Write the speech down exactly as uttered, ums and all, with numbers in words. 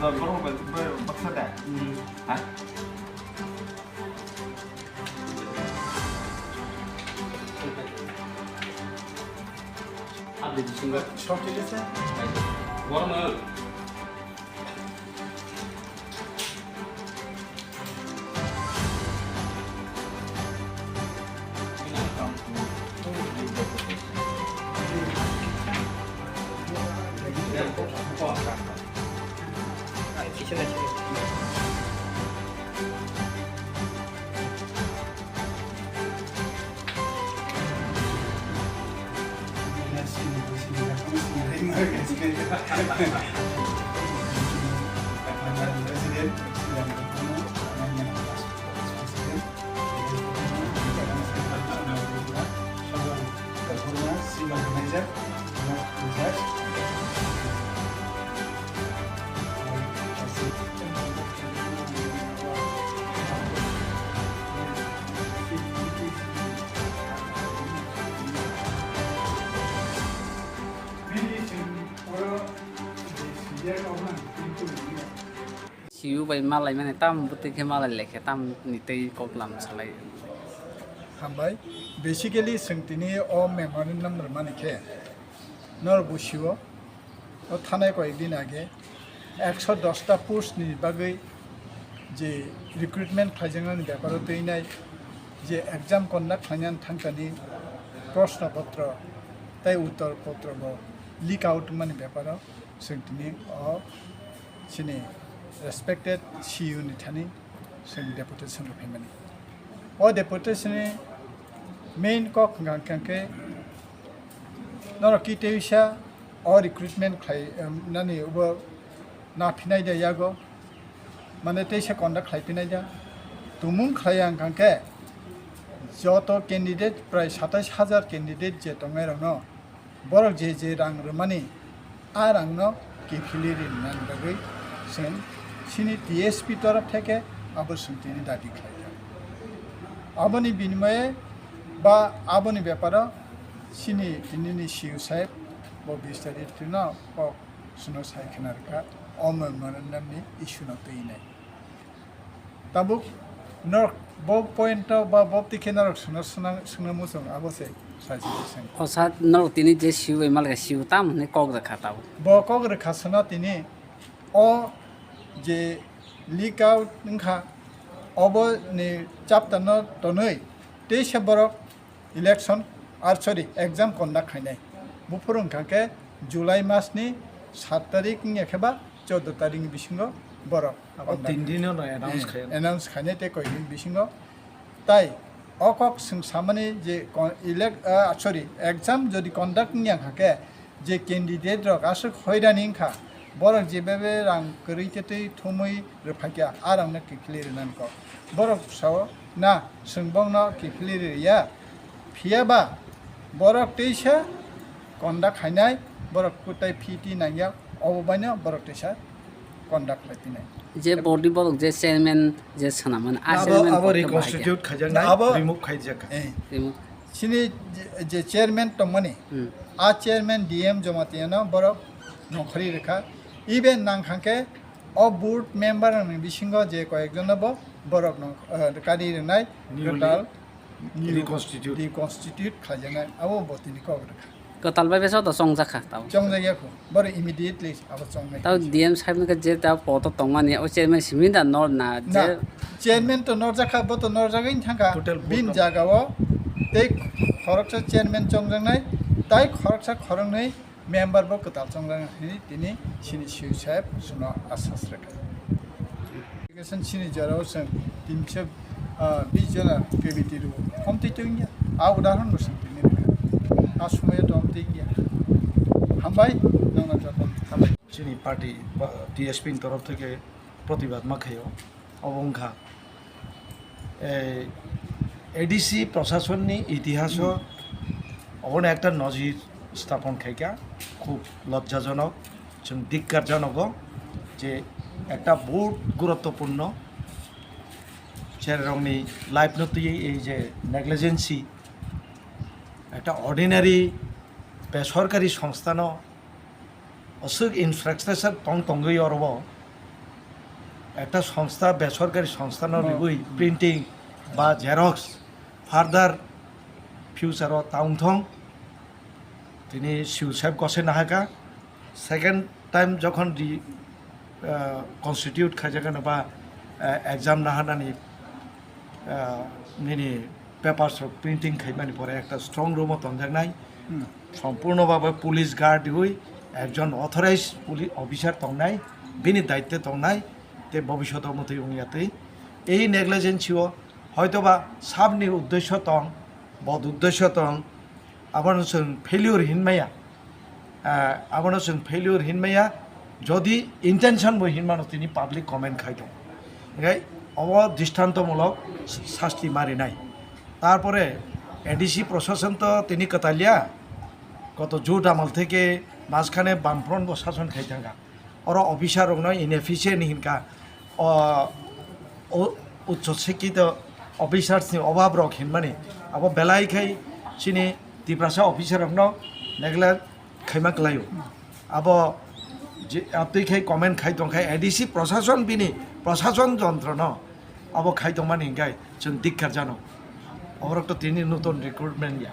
Borok mobile baksa da? Hmm. Ha? Update bisingo. Sok khe se? Borok no. Siu bai malai mani tam bwtwi khe malai lai khe tam ni tei kok lam salai. Hambai, basically, chwng tini o memorandum rwmani khe norok bo sio, o thanai koyek din age ekso dos ta post ni bagwi je recruitment khlaijaknani beparo twinai je exam conduct khlainani thangkani proshno potro tei uttor potro bo leak out wngmani beparo chwng tini o chini respected C E O ni thani chwng deputation rw phaimani. O deputation ni main kok hwnkha hwnkhe norok ki teisa o recruitment khlai, em, nani ubo na phinai da yago, mane teisa conduct khlai phinai da. Tumung khlai ang hwnkha hwnkhe joto candidate prai satais hajar candidate je tongnai rokno borok je je rang rwmani, a rangno kiphilwi rinani bagwi chwng chini T S P torof theke abo chwng tini dabi khlaijak. Aboni binimaye ba aboni beparo chini tinini C E O saheb bo bish tarikh no kok chwngno sai khna rwkha o memorandum ni issue no twinai. Tabuk norok bo point o ba bo twi khe norok swngna, swngna, swngna muchung abo se sajagwi swng. O sir, norok tini je C E O bai malkha, C E O tamo hwnwi kok rwkha tabuk? Bo kok rwkha swngno tini o je leak out wngkha obo ni chapter no tonwi teisa borok election, ar sorry, exam conduct khainai. Buphuru wngkha khe July mas ni sat tarik wngya khe ba chordo tarik ni bisingo borok o conduct tin din no announce eh, khainai. Announce khainai tei koi din bisingo. Tai o kok swng samani je con-, elec-, ah, sorry, exam jodi conduct wngya kha khe je candidate rok aswk hoirani wngkha, borok jebebe rang kwrwi tei thumwi rwphaikha, a rangno kiphilwi rwnani kok. Borok sao na, chwng bongno kiphilwi rwya. Phiya ba borok teisa conduct khainai, borok kwtai fee twi nangya, obo baino borok teisa conduct khlai phinai. Je body borok je chairman je swnamani, a abo, chairman abo kok khe bahai khe. Reconstitute khaijaknai, abo remove khaijakha. Eh. Remove. Chini je, je chairman tongmani, hmm, a chairman D M Jamatia no borok nongkhorwi rwkha. Even nangkha khe o board member ni bisingo je koyekjon no bo borok nong, eh, kari rwnai newly kwtal new reconstitute. Reconstitute khaijaknai abo bo tini kok rwkha. Kwtal bai besa to chongjak kha tao. Chongjak ya kho. Boro immediately abo chongnai. Tao D M sahib no khe je tao poto tongmani o chairman simi da nor na je. Na, chairman to norjak kha, bo to norjagwi thangkha. Total bin board jaga o tei khoroksa chairman chongjaknai, tai khoroksa khoroknwi member bo kwtal chongjak hwnwi tini chini C E O saheb chwngno asas rwkha. Application chini jorao chwng tinso, ah, bis jona K B T rw, khomtwi tongya. A udahoron bo chwng tini rwkha. A somoyo tongtwi ya. Hambai, nongno joto hambai. Chini party ba T S P ni torof theke protibad ma khaio. Obo wngkha, eh, A D C proshasonni itihaso obono ekta nojir sthapon khaikha, khub lojjajonok, chwng dhikkarjonogo je ekta bahut guruttopurno chererokni life no twiwi ei je negligency, ekta ordinary besorkari songstano aswk infrastructure tong tongwi orobo Ekta songstha, besorkari songstha no Hmm. riwi printing ba xerox further future o ta wngthong. Tini C O saheb gose nahaka. Second time jokhon di, ah, constitute khaijak ano ba, ah, exam nahanani, ah, nini papers rok printing khaimani pore ekta strong room o tonjaknai. Hmm. Sompurno babe police guard hui ekjon authorized poli-, officer tongnai, bini daitwe tongnai, te bobishoto motwi wngya twi. Ei negligence o hoitoba sabni uddesho tong, bod uddesho tong, abono chwng failure hinmaya. Ah, abono chwng failure hinmaya, jodi intention bo hinmano tini public comment khai tong. Hingke obo dristantomulok sasti marinai. Tarpore A D C prosason to tini kwtalya, koto jut amal theke majkhane Bamfront bo sason khai thangkha. Oro officer rokno inefficient hinkha, o, o, uccho sikkito officers ni obab rok hinmani, abo belai khai chini Tiprasa officer rokno neglect khaima kwlaio. Abo je, abtwi khai comment khai tong khai A D C prosason bini prosason jontrono abo khai tongmani hinkhe chwng dikkar jano. Oborok to tini nutun recruitment ya.